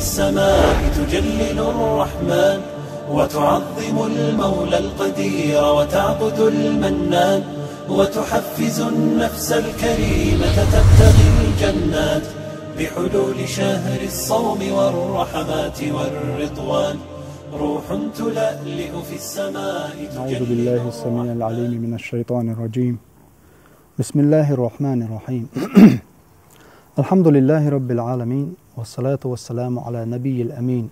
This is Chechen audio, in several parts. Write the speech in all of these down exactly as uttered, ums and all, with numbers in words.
السماء تجلل الرحمن، وتعظم المولى القدير، وتعبد المنان، وتحفز النفس الكريمة تبتغي الجنات، بحلول شهر الصوم والرحمات والرضوان، روح تلألئ في السماء. أعوذ بالله السميع العليم من الشيطان الرجيم. بسم الله الرحمن الرحيم. الحمد لله رب العالمين، والصلاة والسلام على النبي الأمين.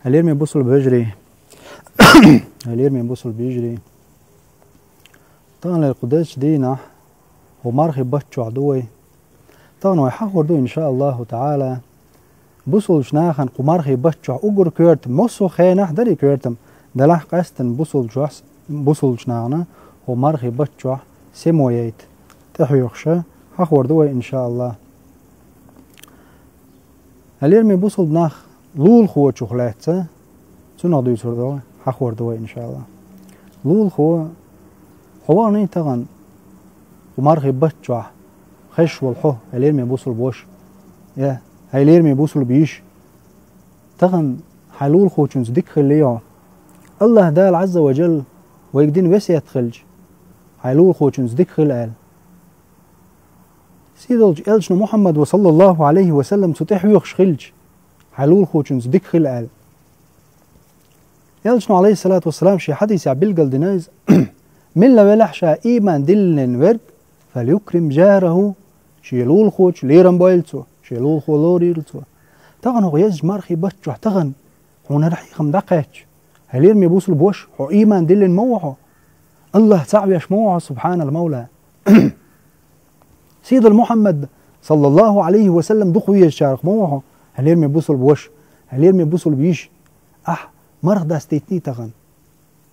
Хьалерме бусул бежри. Хьалерме бусул бежри. Таханлера кху дезачу дийнахь хӀу мархи баттахь ду вай. Тахана вай хьахор ду, иншааллаху таала, бусулчу нахана кху мархи баттахь угур коьртам, массо а хенахь дарий коьртам, делахь къаьстина бусулчохь, бусулчу нахана хӀу мархи баттахь семо яйта тӀехьоьхуша хьахор ду вай, иншааллах. Хьалерме бусул нах лулахочух лаьцна, цунах дуьйцур ду, хьахор ду вай, иншааллах. Лулахо, хьо вахний тахана кху мархи баттахь хезаш волу хьо, хьалерме бусул беш. Я, хьалерме бусул биш. Тахана хьайн лулахочуьнца дика хилла хьо. АллахӀ Дала Ӏазза ва Джалла вайга дина весет хилча, хьайн лулахочуьнца дика хила аьлла. Сийдолчу элчано Мухьаммад ва саллаллаху Ӏалайхи ва саллам цу тӀехьоьхуш хилча, хьайн лулахочуьнца дика хила аьлла. Элчано, Ӏалайхиссалату вассалам, шен хьадисехь билгалдина иза: «Милла велахь ша ийман диллина верг, фалюкрим жараху, шен лулахочун лерам бойла цо, шен лулахо лорийла цо». Тахана хӀокху езачу мархи баттахь тахана хьуна хӀара хьехам дӀакхаьчча, хьалерме бусул беш, хьо ийман диллина ма ву хьо? АллахӀ цхьаъ веш ма ву хьо, субхьанал мавла? Сийдолу Мухьаммад, саллаллаху Ӏалайхи ва саллам, дукха везачарах ма ву хьо, хьалерме бусул беш, хьалерме бусул биш. Ахь марха дастийтиний тахана?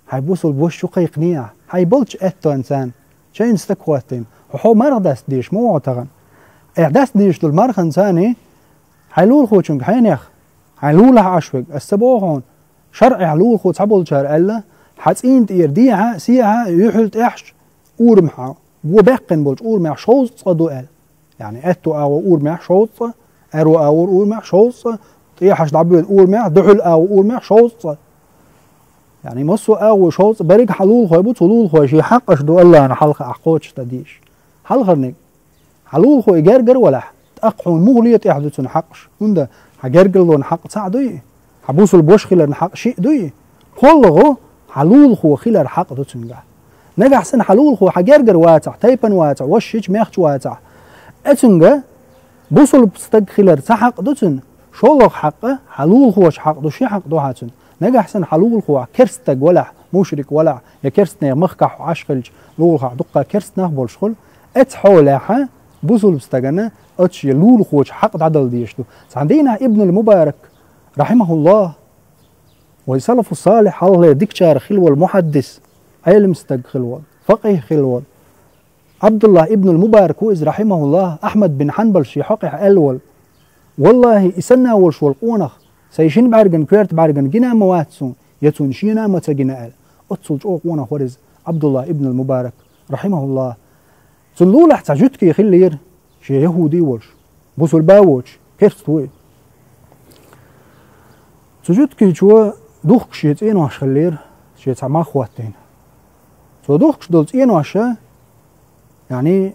Хьайн бусул беш чу кхайкхиний ахь? Хьайн болчу аьттонца шайна стаг хӀоттийна, хьо, хьо марха даста дезаш ма ву хьо тахана? Ахь даста дезаш долу марханца хьайн лулахочуьнга хьенех, хьайн лулахь Ӏаш верг, ас ца боху хьуна, шарӀехь лулахо цхьаболчара аьлла, хьан цӀийнан тӀера дехьа, сехьа, юьхьал тӀаьхьа урамехь, вон баьккхина болчу урамехь шовзткъа цкъа ду аьлла. Яъни аьтту агӀор урамехь шовзткъа цкъа, аьрру агӀор урамехь шовзткъа цкъа, тӀехьаш дӀабоьду урамехь, дуьхьал агӀор урамехь шовзткъа цкъа. Яъни массо а агӀор шовзткъа цкъа, берриг хьан лулахой бу, цу лулахойн шен хьакъаш ду АллахӀна хьалха ахь кхочушдан дезаш. Хьалхарниг, хьан лулахо и гергара валахь, тӀаккха хьуна муха ле тӀехь ду цуьнан хьакъаш? ХӀунда хьан гергарлонан хьакъ цхьаъ дуй, хьан бусул беш хиларна хьакъ шиъ дуй? КхоалгӀа, хьан лулахо хилар хьакъ ду цуьнгахь. Нагахь санна хьан лулахо хьан гергара вацахь, тайпана вацахь, ваша йича, мехча вацахь, оцуьнга бусул стаг хилар цхьа хьакъ ду цуьнан, шолгӀа хьакъ, хьан лулахочун хьакъ ду, ши хьакъ ду хьан цуьнан. Нагахь санна хьан лулахо керста стаг валахь, мушрик валахь, я керстанех махкахь хьо Ӏаш хилча, лулахахь дуккха керста нах болуш хуьлу, оцу хьолехь бусул стагана оцу шен лулахочун хьакъ дӀадала дезаш ду. Цхьана дийнахь Ибнул Мубарак, рахьимахуллах, вай салафу салихь, хьалхалера дикачарах хилла волу мухьаддис, Ӏелам стаг хилла волу, факъихь хилла волу, Ӏабдуллах ибнул Мубарак ву иза, рахьимахуллах, Ахьмад бин Хьанбал шен хьокъехь аьлла волу: «Валлахи, и санна волуш волу къонах сайн шина бӀаьрган коьрта бӀаьргана гина а ма вац суна, я цунна шена а ма ца гина», – аьлла. Оццул чӀогӀа къонах вара иза Ӏабдуллах ибнул Мубарак, рахьимахуллах. Цунна лулахь цхьа жуьгти хиллера, шен яхӀуди волуш, бусулба воцуш, керста ву и. Цу жуьгтичо духкуш шен цӀенош хиллера, шен цхьа мах хӀоттийна. Цо духкуш долу цӀеноша, яъни,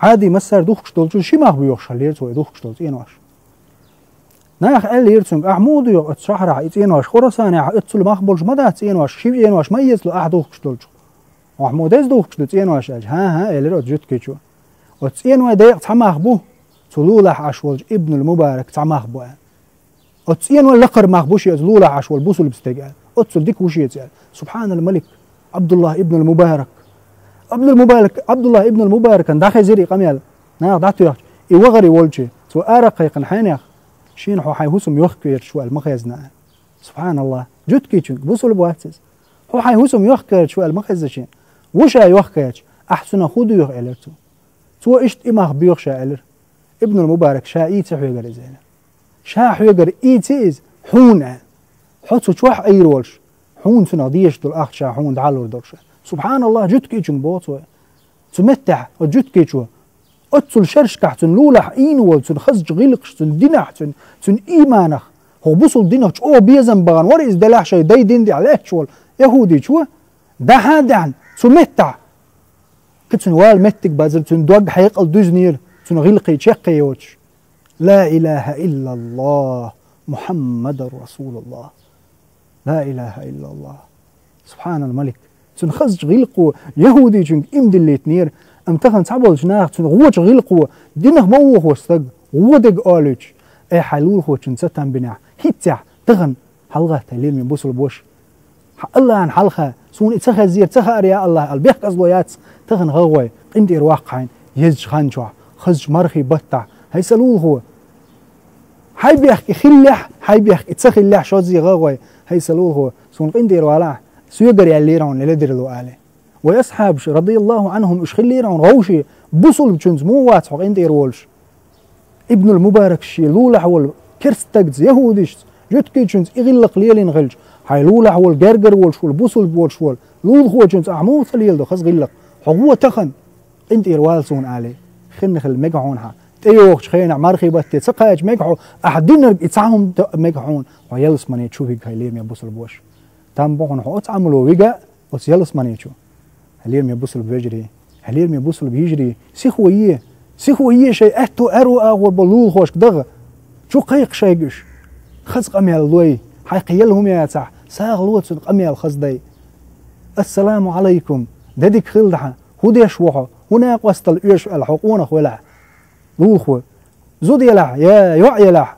Ӏади массара духкуш долчу ши мах боьхуш хиллера цо и духкуш долу цӀенош. Наха аьллера цуьнга: «Ахьа муха доьху оцу шахьарахь и цӀенош? Хорасанехь оццул мах болуш ма дац цӀенош, ши цӀенош ма эцало ахьа духкуш долчух. Ахьа муха деза духкуш ду цӀенош?» – аьлча. «ХӀан-хӀа», – элира оцу жуьгтичо. «Оцу цӀенойн декъа цхьа мах бу, цу лулахь Ӏаш волчу Ибнул Мубарак цхьа мах бу», – аьлла. «Оцу цӀенойн лакхара мах бу шен оцу лулахь Ӏаш волу бусулба стеган», – аьлла. «Оццул дика ву шеца», – аьлла. Субхьанал Малик, Ӏабдуллах ибнул Мубарак. Ӏабдул Мубарак, Ӏабдуллах ибнул Мубаракан дӀахезира и къамел, наха дӀатоьхча, и вахаре волчу, цо ара кхайкхина хьенех: «Шена хьо хьайн хӀусам йохкаверташ ву аьлла ма хезна», – аьлла. Субхьаналлах. Жуьгтичуьнга, бусулба вац иза. «Хьо хьайн хӀусам йохкаверташ ву аьлла ма хезна шена. Ву ша йохкаверташ, ахьа цунах хӀун доьху?» – элира цо. Цо иштта и мах боьху ша, элира. Ибнул Мубарак ша ийца хьоьгара иза, элира. Ша хьоьгара ийца иза, хьуна, аьлла. Хьо цу чохь Ӏийр волуш, хьуна цунах дезаш долу ахча ша хьуна дӀалур долуш. Субхьаналлах, жуьгтичуьнга боху цо. Цу меттехь оцу жуьгтичо Оццул шершкахь цуьнан лулахь Ӏийна волу, цуьнан хазачу гӀиллакхаш, цуьнан динахь, цуьнан, цуьнан ийманах, хӀокху бусулба динах чӀогӀа безам бахана вара иза делахь шайн дай дин тӀехь лаьтташ волу яхӀудичо, дахьа а даьхьна, цу меттахь кхин цуьнан вала меттиг базар, цуьнан дог хьекъал дуьзнера, цуьнан гӀиллакхий чеккхе йоцуш. Ла илаха иллаллах, Мухаммадар Расулуллах. Ла илаха иллаллах. Субханал Малик. Цуьнан хазачу гӀиллакхо яхӀудичуьнга иман диллийтинера, амма тахана цхьаболчу наха цуьнан гӀочу гӀиллакхо динах ма вохо стаг, гӀо дерг олуьйтуш, айхьа хьайн лулахочунна цатам бинехь, хӀинццехь тахана хьалагӀатта, лераме бусулба ваша. Хьан Аллахьан хьалха, суна и ца хезира, ца хаьара, я Аллахь, аьлла, бехказло яц, тахана гӀагӀой, къинтӀера ваккха хьайна, езачу хан чохь, хазачу мархийн баттахь, хӀай сан лулахо. Хьайн бехк и хиллехь, хьайн бехк и ца хиллехь, шозза гӀагӀой, хӀай сан лулахо, суна къинтӀера валахь, соьгара яьллера хьуна ледарло, олий. Вай асхьабаш, радияллаху Ӏанхум, уьш хиллера хьуна гӀовший, бусулбачуьнца муха вац хьо къинтӀера волуш? Ибнул Мубарак шен лулахь волу керста стагца, яхӀудашца, жуьгтичуьнца и гӀиллакх лелийна хилча, хьайн лулахь волу, гергара волуш волу, бусулба волуш волу лулахочуьнца ахьа муха ца леладо хаза гӀиллакх? Хьо гӀо тахана, къинтӀера вала суна, олий. Хинна хила мега хьуна хьан. ТӀейогӀучу хенахь мархийн батте ца кхача мега хьо, ахьа динарг и цхьа хӀума дан мега хьуна, хьо ялсамане чу вига, хӀай лераме бусулба ваша. Там бу хьуна хьо оцу Ӏамало вига, оцу ялсамане чу. Хьалера, ме бусулба вежарий, хьалера, ме бусулба йижарий, сихо е, сихо е шайн аьтту аьрру агӀор болу лулахошка дагӀа. Чу кхайкха шайга уьш. Хаза къамел лой, хьайх елла хӀума яцахь, сагӀа ло цунна къамел хаза дай. Ассаламу Ӏалайкум, де дика хилда хьан, хӀун деш ву хьо, хӀун накъосталла оьшу аьлла хьо къонах велахь, лулахо, зуда елахь, я йоӀ елахь.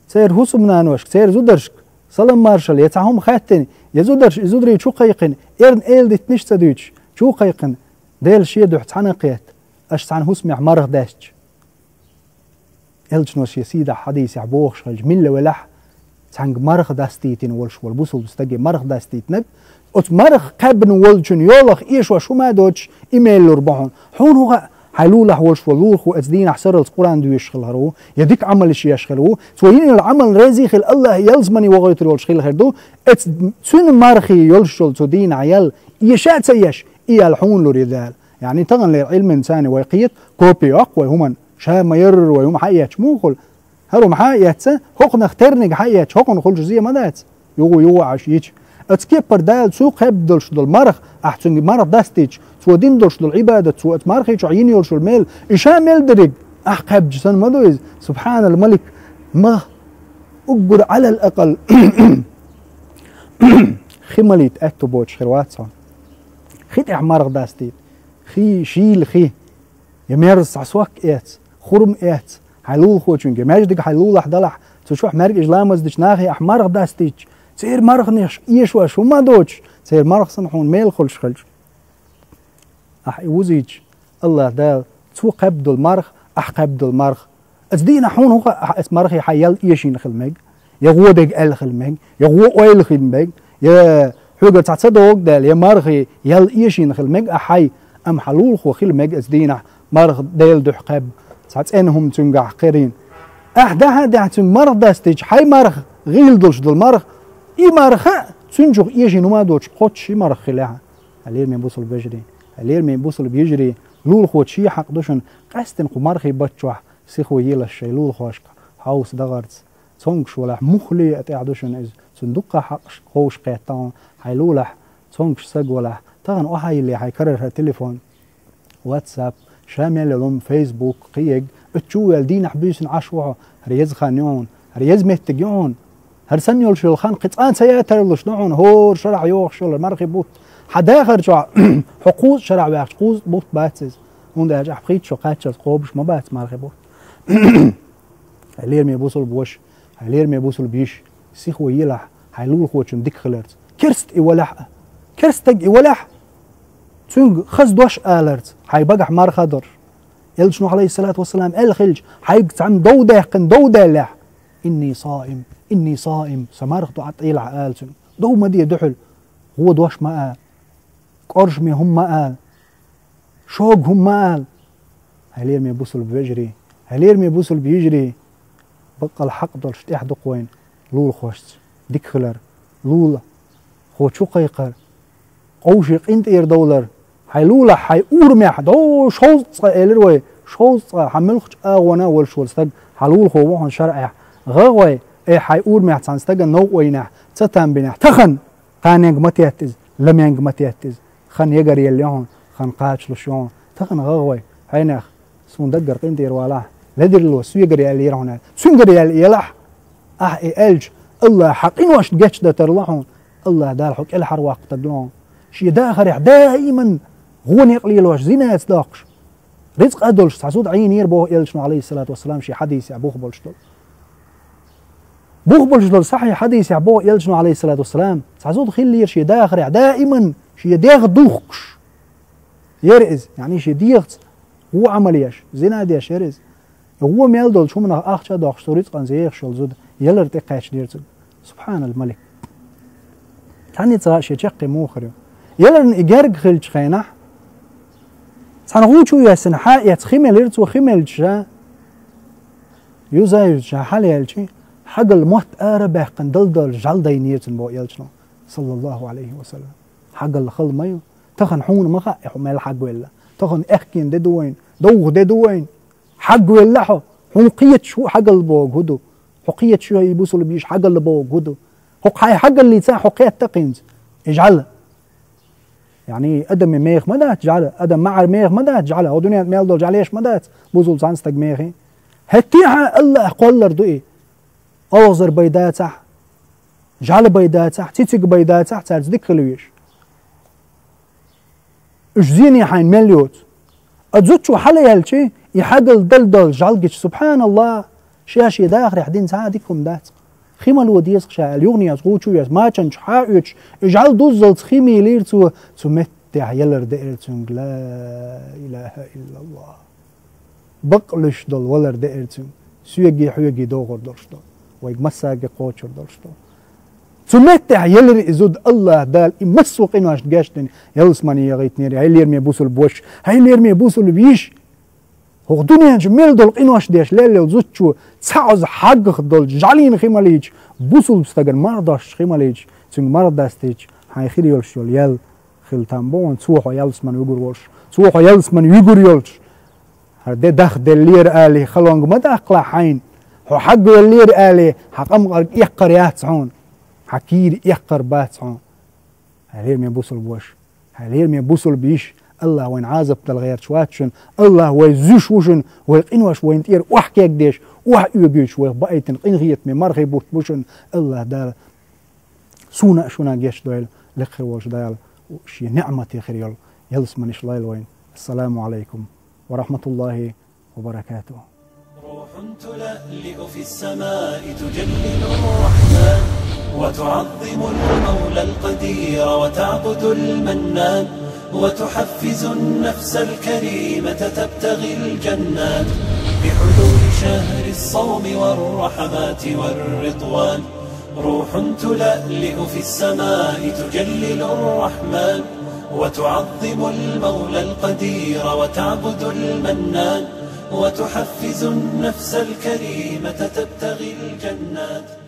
Церан хӀусамнаношка, церан зударшка салам маршалла, я цхьа хӀума хаьттина, я зударша и зударий чу кхайкхина, эрна эладитанаш а ца дуьйцуш, чу кхайкхина, Дела шен дуьхьа цхьаьна кхетта, аша цхьана хӀусамехь марха даьстича. Элчано шен сийдахь хьадисехь бохуш хилча, милла велахь, цхьаьнга марха дастийтина волуш волу бусулба стаге марха дастийтинарг, оцу марха кхаьбна волчун йолах эшош хӀума а доцуш, и мел лур бу хьуна. Хьуна хӀун хаьа, хьайн лулахь волуш волу лулахо оцу дийнахь сарралц Къуръан доьшуш хилла хир ву, я дика Ӏамалш еш хилла ву, цо йина йолу Ӏамал реза хилла, Аллахь ялсамане вохуьйтур йолуш хилла хир ду, оцу цуьнан мархий йолуш йолу цу дийнахь ял, эша а ца еш, и ял хьуна лур ю Дала. Яъни таханлера Ӏилманца вай кхета, копи йоккху вай хӀуманна, ша ма-ярра вай хӀума хьаэцча муха хуьлу? ХӀара хӀума хьаэцча, хӀокхунах терниг хьаэцча, хӀокхунна хуьлуш зен ма дац? Юха, юха Ӏаш йича. Оцу кепара Дала цо кхаьбна долуш долу марха, ахь цуьнга марха дастийча, цо дина долуш долу Ӏибадат, цо оцу мархи чохь йина йолуш йолу мел, и ша мел дерриг ахь кхаьбча санна ма ду иза? Субханал Малик, ма, уггар Ӏалал акъал хи малийта аьтту боцуш хир вац хьуна. Хи тӀехь марха дастийта, хи, шийла хи. Я мерза цхьа сок эца, хурма эца, хьайн лулахочуьнга, я маьждиг хьайн лулахь далахь, цу чохь маьркӀажа ламаз дича нахе ахь марха дастийча, церан марханех эшош хӀума а доцуш, церан марха санна хьуна мел хуьлуш хилча. Ахь и вузийча, Аллах Дала, цо кхаьбна долу марха, ахь кхаьбна долу марха. Оцу дийнахь хьуна хӀун хаьа, ахь оцу мархе хьайн ял эшийна хила мега, я гӀо дерг аьлла хила мега, я гӀо ойла хила мега, я хьоьгара цхьа ца догӀу даьлла, я мархи ял эшийна хила мега ахь хьайн, амма хьан лулахо хила мега оцу дийнахь марха Делан дуьхьа кхаьбна, цхьа цӀена хӀума цуьнгахь кхерийна. Ахь дахьа а даьхьна цуьнга марха дастийча, хьайн марха, гӀийла долуш долу марха, и марха а цуьнан чух эшийна хӀума а доцуш кхоччуш и марха хилахь. Хьалера, ме бусулба вежарий, хьалера, ме бусулба йижарий, лулахочун шен хьакъ ду шуна, къаьстина кху мархий баттахь сихо елаш шайн лулахошка хьовса дахарца. Цомгуш валахь, муххале а тӀехь ду шуна иза. Цунна дуккха хьакъаш ховш кхетта хьуна, хьайн лулахь, цомгуш саг валахь. Тахана охьайилле хьайн карара хӀара телефон, WhatsApp, ша мел йолу хӀума, Facebook, кхиерг, оцу чу а ваьлла дийнахь буьйсанна Ӏаш ву хьо, хӀара еза хан ю хьуна, хӀара еза меттиг ю хьуна. ХӀара санна йолуш йолу хан кхин цкъа а ца ятарлуш ду хьуна, хӀора шарахь йогӀуш йолу мархи бутт. Хьан дахар чохь хьо кхузткъа шарахь ваьхча, кхузткъа бутт бац иза. ХӀунда аьлча ахь пхийтта шо кхаччалц кхобуш ма бац мархи бутт. Хьалера, ме бусулба ваша, хьалера, ме бусулба йиша, сихо елахь хьайн лулахочун дика хиларца. Керста и валахь а. Керста стаг и валахь, цуьнга хаза дош аларца, хьайн багахь марха а долуш. Элчано, Ӏалайхиссалату вассалам, аьлла хилча, хьайга цхьамма дов даьккхина, дов даьллехь: «Инни саим, инни саим», сан марха ду, Ӏа тӀелахь ала цуьнга. Дов ма де дуьхьал, гӀо дош ма ала, кӀоршаме хӀума ма ала, шога хӀума ма ала. Хьалера, ме бусулба вежарий, хьалера, ме бусулба йижарий, баккъал хьакъ долуш тӀехь ду-кх вайна лулахошца дика хилар, лулахо чу кхайкхар, къовший къинтӀера довлар, Хьайн лулахь, хьайн урамехь, дӀо шовзткъа элира вай, шовзткъа хьан муьлххачу агӀона а волуш волу стаг, хьан лулахо ву хьуна шарӀехь, гӀа гӀой, э, хьайн урамехь цхьана стагана новкъа вайнехь, цатам бинехь, тахана кханенга ма тетта иза, ламенга ма тетта иза, хан ягаръелла ю хьуна, хан кхачалуш ю хьуна, тахана гӀа гӀой, хьенех, суна даггара къинтӀера валахь, ледарло, соьгара яьлла яра хьуна, цуьнгара яьлла елахь, ахь и аьлча, АллахӀа хьан къиношна гечдан тарло хьуна, АллахӀ Дала хьо кӀелхьарваккха тарло хьуна. Шен дахарехь даиман гӀо некъ лелош, зинаца доккхуш, рицкъа а долуш цхьа зуда Ӏийнера боху элчано, Ӏалайхиссалату вассалам, шен хьадисехь бух болуш долу. Бух болуш долу сахьихь хьадисехь боху элчано, Ӏалайхиссалату вассалам, цхьа зуда хиллера шен дахарехь даиман шен дегӀ духкуш. Яра иза, яъни шен дегӀаца гӀо Ӏамал еш, зина деш яра иза. ГӀо мел долчу хӀуманах ахча а доккхуш, цу рицкъанца ехаш йолу зуда ялар тӀе кхаьчнера цуьнга. Субхьанал-Малик! Цхьаьннеца шен чаккхе муха хир ю? Яларна и герга хиллачу хенахь, цхьана гӀу чу а йоьссина, хьа а эцна, хи мелира цо, хи мелча ша, юза-юза ша хьалаяьлча, хьагалла мотт ара а баьккхина, дала-дала жӀаьла дайнера цуьнан боху элчано, саллаллаху Ӏалайхи ва саллам. Хьагалла хала ма ю. Тахана хьуна ма хаьа, хьо мел хьагвелла. Тахана аьхкенан де ду вайна, довха де ду вайна. Хьагвелла хьо, хьуна кхеташ ву хьагалла боху хӀун ду? Хьо кхеташ ю хьан и бусулба йиша хьагалла боху хӀун ду? ХӀокху хьайн хьагаллица хьо кхетта кхинца. И жӀаьла. Яъни, адамийн меха ма дац жӀаьла, адам маӀар меха ма дац жӀаьла, хӀокху дуьненна мел долу жӀаьлеш ма дац, бусулба цхьана стаг мехий. ХӀетте а АллахӀа кхоллар ду и. Олхазар бай дацахь, жӀаьла бай дацахь, цициг бай дацахь, цаьрца дика хила везаш. Уьш зене хьайна мел йоцу. А зудчо хьалаяьлча, и хьагалла дала-дала жӀаьла гича, субхьаналлахӀ, ша шен дахарехь дина цхьа а дика хӀума дац-кх. Хи мало деза-кх ша аьлла, юханеаца гӀу чу а йоьссина, мачанчу хьа а оьцуш, и жӀаьла дуззалц хи мелира цо, цу меттехь ялар деара цуьнга, ла илаха иллаллахӀ. Бакълуьйш долу валар деара цуьнга, соьгий-хьоьгий догӀур долуш долу, вайга массаьрга кхочур долуш долу. Цу меттехь елира и зуда, АллахӀ Дала и массо а къиношна гечдина, ялсамане яхийтинера, хьай лераме бусулба ваша, хьай лераме бусулба йиша. ХӀокху дуьнен чу мел долу къинош деш лелла йолу зудчо цкъа хьаггах долчу жӀаьлина хи малийча, бусулба стагана марха достуш хи малийча, цуьнга марха дастийча, хьайн хир йолуш йолу ял хила там бу хьуна, цо хьо ялсамане вуьгур волуш, цо хьо ялсамане вуьгур йолуш. ХӀара де дахделлера алий, халонга ма даккхалахь хьайна. Хьо хьагвеллера алий, хьан къамкъарг эккхар яц хьуна, хьан кийра эккхар бац хьуна. Хьай лераме бусулба ваша, хьай лераме бусулба йиша, АллахӀ вайна Ӏазап дала гӀерташ вац шуна, АллахӀ вай зуьйш ву шуна, вай къинош вайна тӀера охьакегдеш, охьаоьгуьйтуш вайх баийтина къинхетаме мархий бутт бу шуна, АллахӀ Дала суна а шуна а гечдойла, лекха хир волчу Дала шен неӀмате хир йолу ялсаманеш лойла вайна. Ассаламу Ӏалайкум ва рахьматуллахӀи ва баракатухӀ. روح تلألئ في السماء تجلل الرحمن، وتعظم المولى القدير وتعبد المنان، وتحفز النفس الكريمة تبتغي الجنات، بحلول شهر الصوم والرحمات والرضوان. روح تلألئ في السماء تجلل الرحمن، وتعظم المولى القدير وتعبد المنان، وتحفز النفس الكريمة تبتغي الجنات.